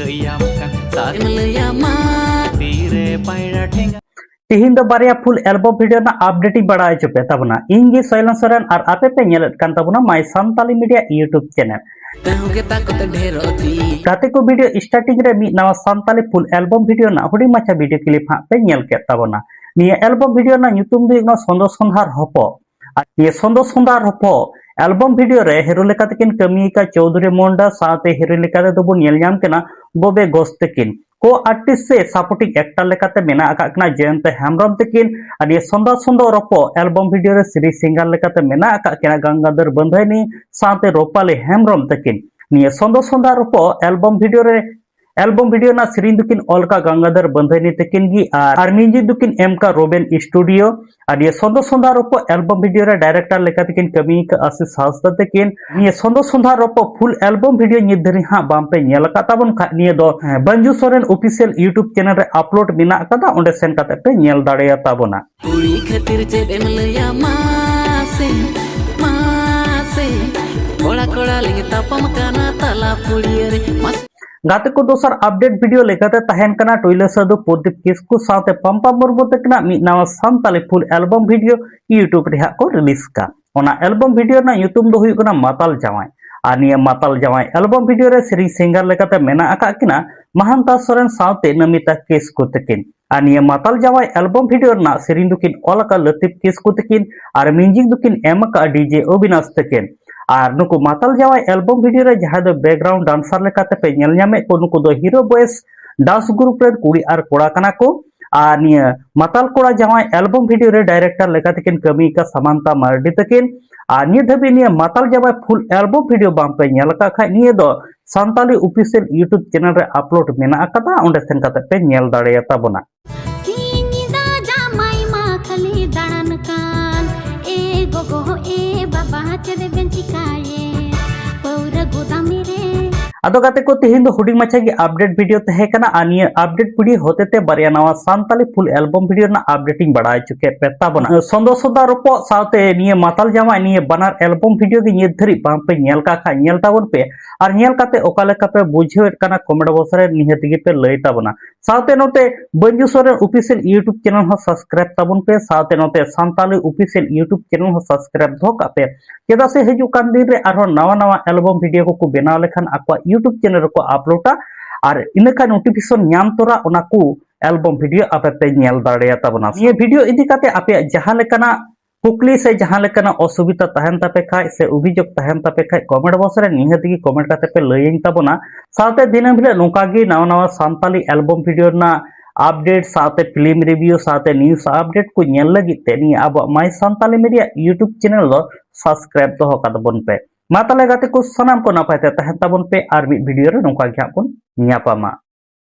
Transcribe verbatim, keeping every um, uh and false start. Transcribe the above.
ᱞᱟᱹᱭᱟᱢ ᱠᱟᱱ ᱥᱟᱨᱮᱢ ᱞᱟᱹᱭᱟᱢᱟ᱾ ᱛᱤᱨᱮ ᱯᱟᱭᱲᱟ ᱴᱷᱮᱸᱜᱟ᱾ ᱛᱤᱦᱤᱧ ᱫᱚ ᱵᱟᱨᱭᱟ ᱯᱷᱩᱞ ᱮᱞᱵᱚᱢ ᱵᱷᱤᱰᱤᱭᱳ ᱨᱮᱱᱟᱜ ᱟᱯᱰᱮᱴ ᱤᱧ ᱵᱟᱲᱟᱭ ᱦᱚᱪᱚ ᱯᱮ ᱛᱟᱵᱚᱱᱟ᱾ ᱤᱧ ᱜᱮ ᱥᱚᱭᱞᱚᱱ ᱥᱚᱨᱮᱱ ᱟᱨ ᱟᱯᱮ ᱯᱮ ᱧᱮᱞᱮᱫ ᱠᱟᱱ ᱛᱟᱵᱚᱱᱟ ᱢᱟᱭ ᱥᱟᱱᱛᱟᱞᱤ ᱢᱤᱰᱤᱭᱟ YouTube ᱪᱮᱱᱮᱞ᱾ ᱛᱟᱹᱦᱩ ᱜᱮ ᱛᱟᱠᱚ ᱛᱮ ᱰᱷᱮᱨᱚᱜ ᱛᱤ᱾ ᱜᱟᱛᱮ ᱠᱚ, ᱵᱷᱤᱰᱤᱭᱳ ᱥᱴᱟᱨᱴᱤᱝ ᱨᱮ ᱢᱤᱫ ᱱᱟᱣᱟ ᱥᱟᱱᱛᱟᱞᱤ ᱯᱷᱩᱞ ᱮᱞᱵᱚᱢ ᱵᱷᱤᱰᱤᱭᱳ ᱨᱮᱱᱟᱜ ᱦᱩᱰᱤᱧ ᱢᱟᱪᱷᱟ ᱵᱷᱤᱰᱤᱭᱳ ᱠᱞᱤᱯ ᱦᱟᱸᱜ ᱯᱮ ᱧᱮᱞ ᱠᱮᱫ ᱛᱟᱵᱚᱱᱟ᱾ ᱱᱤᱭᱟᱹ ᱮᱞᱵᱚᱢ ᱵᱷᱤᱰᱤᱭᱳ ᱨᱮᱱᱟᱜ ᱧᱩᱛᱩᱢ ᱫᱚ ᱦᱩᱭᱩᱜ ᱠᱟᱱᱟ ᱥᱚᱱᱫᱚ ᱥᱚᱸᱫᱷᱟᱨ ᱦᱚᱯᱚ᱾ ᱟᱨ ᱱᱤᱭᱟᱹ ᱥᱚᱱᱫᱚ ᱥᱚᱸᱫᱷᱟᱨ ᱦᱚᱯᱚ ᱮᱞᱵᱚᱢ ᱵᱷᱤᱰᱤᱭᱳ ᱨᱮ ᱦᱤᱨᱳ ᱞᱮᱠᱟ ᱛᱮᱠᱤᱱ ᱠᱟᱹᱢᱤ ᱟᱠᱟᱫ ᱪᱳᱣᱫᱷᱩᱨᱤ ᱢᱩᱱᱰᱟ, ᱥᱟᱶᱛᱮ ᱦᱤᱨᱳᱭᱤᱱ ᱞᱮᱠᱟ ᱛᱮᱫᱚ ᱵᱚᱱ ᱧᱮᱞ ᱧᱟᱢ ᱠᱤᱱᱟ ᱜᱚᱵᱮ ᱜᱷᱳᱥ ᱛᱟᱹᱠᱤᱱ᱾ ᱠᱳ ᱟᱨᱴᱤᱥᱴ ᱥᱮ ᱥᱟᱯᱳᱨᱴᱤᱝ ᱮᱠᱴᱟᱨ ᱞᱮᱠᱟᱛᱮ ᱢᱮᱱᱟᱜ ᱟᱠᱟᱫ ᱠᱤᱱᱟ ᱡᱚᱭᱚᱱᱛᱟ ᱦᱮᱢᱵᱨᱚᱢ ᱛᱟᱹᱠᱤᱱ᱾ ᱟᱨ ᱱᱤᱭᱟᱹ ᱥᱚᱱᱫᱚ ᱥᱚᱸᱫᱷᱟᱨ ᱦᱚᱯᱚ ᱮᱞᱵᱚᱢ ᱵᱷᱤᱰᱤᱭᱳ ᱨᱮ ᱥᱤᱨᱤ ᱥᱤᱝᱜᱟᱨ ᱞᱮᱠᱟᱛᱮ ᱢᱮᱱᱟᱜ ᱟᱠᱟᱫ ᱠᱤᱱᱟ ᱜᱟᱝᱜᱟᱫᱷᱚᱨ ᱵᱟᱸᱫᱷᱟᱭᱱᱤ ᱥᱟᱶᱛᱮ ᱨᱚᱯᱟᱞᱤ ᱦᱮᱢᱵᱨᱚᱢ ᱛᱟᱹᱠᱤᱱ᱾ ᱱᱤᱭᱟᱹ ᱥᱚᱱᱫᱚ ᱥᱚᱸᱫᱷᱟᱨ ᱦᱚᱯᱚ ᱮᱞᱵᱚᱢ ᱵᱷᱤᱰᱤᱭᱳ ᱨᱮ ᱮᱞᱵᱚᱢ ᱵᱷᱤᱰᱤᱭᱳ ᱨᱮᱱᱟᱜ ᱥᱮᱨᱮᱧ ᱫᱚᱠᱤᱱ ᱚᱞ ᱠᱟᱜ ᱜᱟᱝᱜᱟᱫᱷᱚᱨ ᱵᱟᱸᱫᱷᱟᱭᱱᱤ ᱛᱟᱹᱠᱤᱱ ᱜᱮ ᱟᱨ, ᱟᱨ ᱢᱤᱣᱡᱤᱠ ᱫᱚᱠᱤᱱ ᱮᱢ ᱠᱟᱜ ᱨᱳᱵᱮᱱ ᱥᱴᱩᱰᱤᱭᱳ᱾ ᱟᱨ ᱱᱤᱭᱟᱹ ᱥᱚᱱᱫᱚ ᱥᱚᱸᱫᱷᱟᱨ ᱦᱚᱯᱚ ᱮᱞᱵᱚᱢ ᱵᱷᱤᱰᱤᱭᱳ ᱨᱮ ᱰᱟᱭᱨᱮᱠᱴᱚᱨ ᱞᱮᱠᱟ ᱛᱮᱠᱤᱱ ᱠᱟᱹᱢᱤ ᱠᱟᱜ ᱟᱥᱤᱥ ᱦᱟᱸᱥᱫᱟ ᱛᱟᱹᱠᱤᱱ᱾ ᱱᱤᱭᱟᱹ ᱥᱚᱱᱫᱚ ᱥᱚᱸᱫᱷᱟᱨ ᱦᱚᱯᱚ ᱯᱷᱩᱞ ᱮᱞᱵᱚᱢ ᱵᱷᱤᱰᱤᱭᱳ ᱱᱤᱛ ᱫᱷᱟᱹᱨᱤᱡ ᱦᱟᱸᱜ ᱵᱟᱝ ᱯᱮ ᱧᱮᱞ ᱟᱠᱟᱫ ᱛᱟᱵᱚᱱ ᱠᱷᱟᱡ, ᱱᱤᱭᱟᱹ ᱫᱚ, ᱦᱮᱸ, ᱵᱟᱹᱧᱡᱩ ᱥᱚᱨᱮᱱ ᱚᱯᱷᱤᱥᱤᱭᱟᱞ YouTube ᱪᱮᱱᱮᱞ ᱨᱮ ᱟᱯᱞᱳᱰ ᱢᱮᱱᱟᱜ ᱟᱠᱟᱫᱟ, ᱚᱸᱰᱮ ᱥᱮᱱ ᱠᱟᱛᱮ ᱯᱮ ᱧᱮᱞ ᱫᱟᱲᱮᱭᱟᱛᱟ ᱵᱚᱱᱟ᱾ ᱠᱩᱲᱤ ᱠᱷᱟᱹᱛᱤᱨ ᱪᱮᱫ ᱮᱢ ᱞᱟᱹᱭᱟ ᱢᱟᱥᱮ, ᱢᱟᱥᱮ, ᱠᱚᱲᱟ ᱠᱚᱲᱟ ᱞᱤᱧ ᱛᱟᱯᱟᱢ ᱠᱟᱱᱟ ᱛᱟᱞᱟ ᱯᱩᱲᱤᱭᱟᱹ ᱨᱮ, ᱢᱟᱥᱮ᱾ ᱜᱟᱛᱮ ᱠᱚ, ᱫᱚᱥᱟᱨ ᱟᱯᱰᱮᱴ ᱵᱷᱤᱰᱤᱭᱳ ᱞᱮᱠᱟᱛᱮ ᱛᱟᱦᱮᱱ ᱠᱟᱱᱟ ᱴᱩᱭᱞᱟᱹ ᱥᱟᱹᱫᱷᱩ ᱯᱨᱚᱫᱤᱯ ᱠᱤᱥᱠᱩ ᱥᱟᱶᱛᱮ ᱯᱟᱢᱯᱟ ᱢᱩᱨᱢᱩ ᱛᱟᱹᱠᱤᱱᱟᱜ ᱢᱤᱫ ᱱᱟᱣᱟ ᱥᱟᱱᱛᱟᱞᱤ ᱯᱷᱩᱞ ᱮᱞᱵᱚᱢ ᱵᱷᱤᱰᱤᱭᱳ YouTube ᱨᱮ ᱦᱟᱸᱜ ᱠᱚ ᱨᱤᱞᱤᱡᱽ ᱠᱟᱜ᱾ ᱚᱱᱟ ᱮᱞᱵᱚᱢ ᱵᱷᱤᱰᱤᱭᱳ ᱨᱮᱱᱟᱜ ᱧᱩᱛᱩᱢ ᱫᱚ ᱦᱩᱭᱩᱜ ᱠᱟᱱᱟ ᱢᱟᱛᱟᱞ ᱡᱟᱶᱟᱭ᱾ ᱟᱨ ᱱᱤᱭᱟᱹ ᱢᱟᱛᱟᱞ ᱡᱟᱶᱟᱭ ᱮᱞᱵᱚᱢ ᱵᱷᱤᱰᱤᱭᱳ ᱨᱮ ᱥᱮᱨᱮᱧ ᱥᱤᱝᱜᱟᱨ ᱞᱮᱠᱟᱛᱮ ᱢᱮᱱᱟᱜ ᱟᱠᱟᱫ ᱠᱤᱱᱟ ᱢᱟᱦᱟᱱᱛᱟ ᱥᱚᱨᱮᱱ ᱥᱟᱶᱛᱮ ᱱᱚᱢᱤᱛᱟ ᱠᱤᱥᱠᱩ ᱛᱟᱹᱠᱤᱱ᱾ ᱟᱨ ᱱᱤᱭᱟᱹ ᱢᱟᱛᱟᱞ ᱡᱟᱶᱟᱭ ᱮᱞᱵᱚᱢ ᱵᱷᱤᱰᱤᱭᱳ ᱨᱮᱱᱟᱜ ᱥᱮᱨᱮᱧ ᱫᱚᱠᱤᱱ ᱚᱞ ᱟᱠᱟᱫ ᱞᱟᱹᱛᱤᱯ ᱠᱤᱥᱠᱩ ᱛᱟᱹᱠᱤᱱ ᱟᱨ ᱢᱤᱣᱡᱤᱠ ᱫᱚᱠᱤᱱ ᱮᱢ ᱟᱠᱟᱫ ᱰᱤᱡᱮ ᱚᱵᱤᱱᱟᱥ ᱛᱟᱹᱠᱤᱱ᱾ ᱟᱨ ᱱᱩᱠᱩ ᱢᱟᱛᱟᱞ ᱡᱟᱶᱟᱭ ᱮᱞᱵᱚᱢ ᱵᱷᱤᱰᱤᱭᱳ ᱨᱮ ᱡᱟᱦᱟᱸᱭ ᱫᱚ ᱵᱮᱠᱜᱨᱟᱣᱩᱱᱰ ᱰᱟᱱᱥᱟᱨ ᱞᱮᱠᱟᱛᱮ ᱯᱮ ᱧᱮᱞ ᱧᱟᱢᱮᱫ ᱠᱚ, ᱱᱩᱠᱩ ᱫᱚ ᱦᱤᱨᱳ ᱵᱚᱭᱮᱥ ᱰᱟᱱᱥ ᱜᱨᱩᱯ ᱨᱮᱱ ᱠᱩᱲᱤ ᱟᱨ ᱠᱚᱲᱟ ᱠᱟᱱᱟ ᱠᱚ᱾ ᱟᱨ ᱱᱤᱭᱟᱹ ᱢᱟᱛᱟᱞ ᱠᱚᱲᱟ ᱡᱟᱶᱟᱭ ᱮᱞᱵᱚᱢ ᱵᱷᱤᱰᱤᱭᱳ ᱨᱮ ᱰᱟᱭᱨᱮᱠᱴᱚᱨ ᱞᱮᱠᱟ ᱛᱮᱠᱤᱱ ᱠᱟᱹᱢᱤ ᱟᱠᱟᱫ ᱥᱟᱢᱟᱱᱛᱟ ᱢᱟᱨᱰᱤ ᱛᱟᱹᱠᱤᱱ᱾ ᱟᱨ ᱱᱤᱭᱟᱹ ᱫᱷᱟᱹᱵᱤᱡ ᱱᱤᱭᱟᱹ ᱢᱟᱛᱟᱞ ᱡᱟᱶᱟᱭ ᱯᱷᱩᱞ ᱮᱞᱵᱚᱢ ᱵᱷᱤᱰᱤᱭᱳ ᱵᱟᱝ ᱯᱮ ᱧᱮᱞ ᱟᱠᱟᱫ ᱠᱷᱟᱡ, ᱱᱤᱭᱟᱹ ᱫᱚ ᱥᱟᱱᱛᱟᱞᱤ ᱚᱯᱷᱤᱥᱤᱭᱟᱞ YouTube ᱪᱮᱱᱮᱞ ᱨᱮ ᱟᱯᱞᱳᱰ ᱢᱮᱱᱟᱜ ᱟᱠᱟᱫᱟ, ᱚᱸᱰᱮ ᱥᱮᱱ ᱠᱟᱛᱮ ᱯᱮ ᱧᱮᱞ ᱫᱟᱲᱮᱭᱟᱛᱟ ᱵᱚᱱᱟ᱾ ᱥᱤᱧ ᱧᱤᱫᱟᱹ ᱡᱟᱢᱟᱭ ᱢᱟ ᱠᱷᱟᱹᱞᱤ ᱫᱟᱬᱟᱱ ᱠᱟᱱ, ᱮ ᱜᱚᱜᱚ ᱮ ᱵᱟᱵᱟ ᱪᱮᱫ ᱵᱮᱱ ᱪᱤᱠᱟᱹᱭᱮ, ᱯᱟᱹᱣᱨᱟᱹ ᱜᱩᱫᱟᱢᱤ ᱨᱮ᱾ ᱟᱫᱚ ᱜᱟᱛᱮ ᱠᱚ, ᱛᱮᱦᱮᱧ ᱫᱚ ᱦᱩᱰᱤᱧ ᱢᱟᱪᱷᱟ ᱜᱮ update video ᱛᱟᱦᱮᱸ ᱠᱟᱱᱟ, ᱟᱨ ᱱᱤᱭᱟᱹ update video ᱦᱚᱛᱮᱛᱮ ᱵᱟᱨᱭᱟ ᱱᱟᱣᱟ ᱥᱟᱱᱛᱟᱞᱤ full album video ᱨᱮᱱᱟᱜ update ᱤᱧ ᱵᱟᱲᱟᱭ ᱦᱚᱪᱚ ᱠᱮᱫ ᱯᱮ ᱛᱟᱵᱚᱱᱟ᱾ ᱥᱚᱱᱫᱚ ᱥᱚᱫᱟ ᱨᱚᱯᱚᱜ ᱥᱟᱶᱛᱮ ᱱᱤᱭᱟᱹ ᱢᱟᱛᱟᱞ ᱡᱟᱶᱟᱭ, ᱱᱤᱭᱟᱹ ᱵᱟᱱᱟᱨ album video ᱜᱮ ᱱᱤᱛ ᱫᱷᱟᱹᱨᱤᱡ ᱵᱟᱝ ᱯᱮ ᱧᱮᱞ ᱠᱟᱜ ᱠᱷᱟᱱ ᱧᱮᱞ ᱛᱟᱵᱚᱱ ᱯᱮ, ᱟᱨ ᱧᱮᱞ ᱠᱟᱛᱮ ᱚᱠᱟ ᱞᱮᱠᱟ ᱯᱮ ᱵᱩᱡᱷᱟᱹᱣᱮᱫ ᱠᱟᱱᱟ comment box ᱨᱮ ᱱᱤᱦᱟᱹᱛ ᱜᱮ ᱯᱮ ᱞᱟᱹᱭ ᱛᱟᱵᱚᱱᱟ᱾ ᱥᱟᱶᱛᱮ ᱱᱚᱛᱮ ᱵᱟᱹᱧᱡᱩ ᱥᱚᱨᱮᱱ official YouTube channel ᱦᱚᱸ subscribe ᱛᱟᱵᱚᱱ ᱯᱮ, ᱥᱟᱶᱛᱮ ᱱᱚᱛᱮ ᱥᱟᱱᱛᱟᱞᱤ official YouTube channel ᱦᱚᱸ subscribe ᱫᱚᱦᱚ ᱠᱟᱜ ᱯᱮ᱾ ᱪᱮᱫᱟᱜ ᱥᱮ ᱦᱤᱡᱩᱜ ᱠᱟᱱ ᱫᱤᱱ ᱨᱮ ᱟᱨᱦᱚᱸ ᱱᱟᱣᱟ ᱱᱟᱣᱟ album video ᱠᱚᱠᱚ ᱵᱮᱱᱟᱣ ᱞᱮᱠᱷᱟᱱ ᱟᱠᱚᱣᱟᱜ YouTube channel ᱨᱮᱠᱚ uploadᱟ, ᱟᱨ ᱤᱱᱟᱹ ᱠᱷᱟᱱ notification ᱧᱟᱢ ᱛᱚᱨᱟ ᱚᱱᱟ ᱠᱚ album video ᱟᱯᱮ ᱯᱮ ᱧᱮᱞ ᱫᱟᱲᱮᱭᱟᱛᱟ ᱵᱚᱱᱟ᱾ ᱱᱤᱭᱟᱹ video ᱤᱫᱤ ᱠᱟᱛᱮ ᱟᱯᱮᱭᱟᱜ ᱡᱟᱦᱟᱸ ᱞᱮᱠᱟᱱᱟᱜ ᱠᱩᱠᱞᱤ ᱥᱮ ᱡᱟᱦᱟᱸ ᱞᱮᱠᱟᱱᱟᱜ ᱚᱥᱩᱵᱤᱫᱷᱟ ᱛᱟᱦᱮᱱ ᱛᱟᱯᱮ ᱠᱷᱟᱡ ᱥᱮ ᱚᱵᱷᱤᱡᱳᱜᱽ ᱛᱟᱦᱮᱱ ᱛᱟᱯᱮ ᱠᱷᱟᱡ comment box ᱨᱮ ᱱᱤᱦᱟᱹᱛ ᱜᱮ comment ᱠᱟᱛᱮ ᱯᱮ ᱞᱟᱹᱭᱟᱹᱧ ᱛᱟᱵᱚᱱᱟ᱾ ᱥᱟᱶᱛᱮ ᱫᱤᱱᱟᱹᱢ ᱦᱤᱞᱳᱜ ᱱᱚᱝᱠᱟ ᱜᱮ ᱱᱟᱣᱟ ᱱᱟᱣᱟ ᱥᱟᱱᱛᱟᱞᱤ album video ᱨᱮᱱᱟᱜ update ᱥᱟᱶᱛᱮ film review ᱥᱟᱶᱛᱮ news update ᱠᱚ ᱧᱮᱞ ᱞᱟᱹᱜᱤᱫ ᱛᱮ ᱱᱤᱭᱟᱹ ᱟᱵᱚᱣᱟᱜ My Santali Media YouTube channel ᱫᱚ subscribe ᱫᱚᱦᱚ ᱠᱟᱛᱟ ᱵᱚᱱ ᱯᱮ᱾ ᱢᱟ ᱛᱟᱦᱞᱮ ᱜᱟᱛᱮ ᱠᱚ, ᱥᱟᱱᱟᱢ ᱠᱚ ᱱᱟᱯᱟᱭ ᱛᱮ ᱛᱟᱦᱮᱱ ᱛᱟᱵᱚᱱ ᱯᱮ, ᱟᱨ ᱢᱤᱫ video ᱨᱮ ᱱᱚᱝᱠᱟ ᱜᱮ ᱦᱟᱸᱜ ᱵᱚᱱ ᱧᱟᱯᱟᱢᱟ᱾